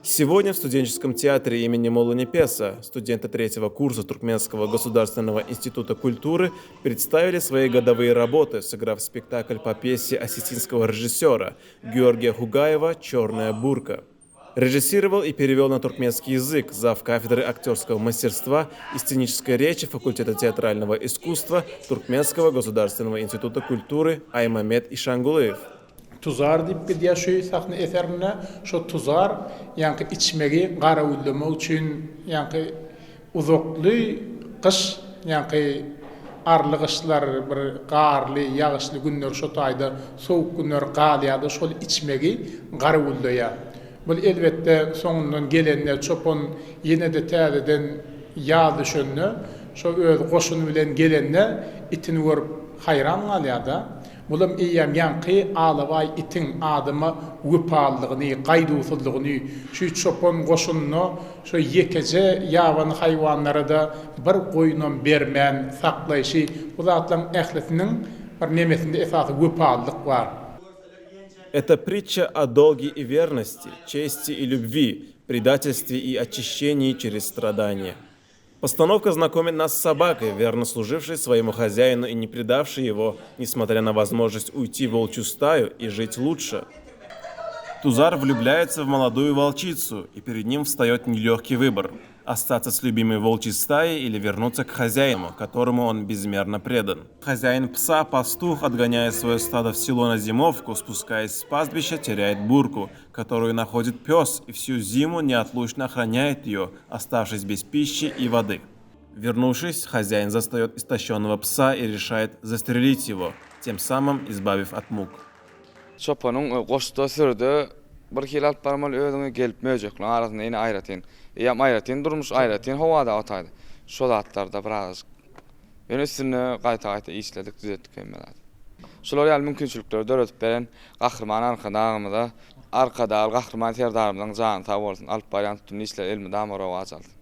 Сегодня в студенческом театре имени Молланепеса студенты третьего курса Туркменского государственного института культуры представили свои годовые работы, сыграв спектакль по пьесе осетинского режиссера Георгия Хугаева «Черная бурка». Режиссировал и перевел на туркменский язык зав. кафедры актерского мастерства и сценической речи факультета театрального искусства Туркменского государственного института культуры Аймамед Ишангулыев. Tuzar diýip gidýär şu sahna eserinde. Şo tuzar ýaňky içmegi garawullamak üçin ýaňky uzakly gyş ýaňky arly gyşlar bir garly ýagyşly günler şo taýda sowuk günler galýarda şol içmegi garawullaýar. Bul elbetde soňundan gelende çopan ýene-de täzeden ýaz düşende şo öz goşuny bilen gelende itini görüp haýran galýarda. Bulam eýýäm ýaňky alabaý itiň adama wepalylygyny, gaýduwsyzlygyny, şu çopan goşunyna şo ýekeje ýabany haýwanlara-da bir goýunam bermän saklaýşy, bu zatlaryň ählisiniň bir nemesinde esasy wepalylyk bar. Это притча о долге и верности, чести и любви, предательстве и очищении через страдания. Постановка знакомит нас с собакой, верно служившей своему хозяину и не предавшей его, несмотря на возможность уйти в волчью стаю и жить лучше. Тузар влюбляется в молодую волчицу, и перед ним встает нелегкий выбор – остаться с любимой волчьей стаей или вернуться к хозяину, которому он безмерно предан. Хозяин пса, пастух, отгоняя свое стадо в село на зимовку, спускаясь с пастбища, теряет бурку, которую находит пес и всю зиму неотлучно охраняет ее, оставшись без пищи и воды. Вернувшись, хозяин застает истощенного пса и решает застрелить его, тем самым избавив от мук. Çopanyň goşda, sürüde bir hili alyp barmaly özüňi, gelip möjekleň arasynda ýene aýratyn, eýýäm aýratyn durmuş, aýratyn howada otagda. Şo zatlarda birazajyk ýöne üstünde gaýta-gaýta işledik, düzetdik hemme zady. Şular ýaly mümkinçilikleri döredip beren Gahryman Arkadagymyza, Arkadagly Gahryman Serdarymyzyň jany sag bolsun, alyp barýan tutumly işleri elmydama rowaç alsyn.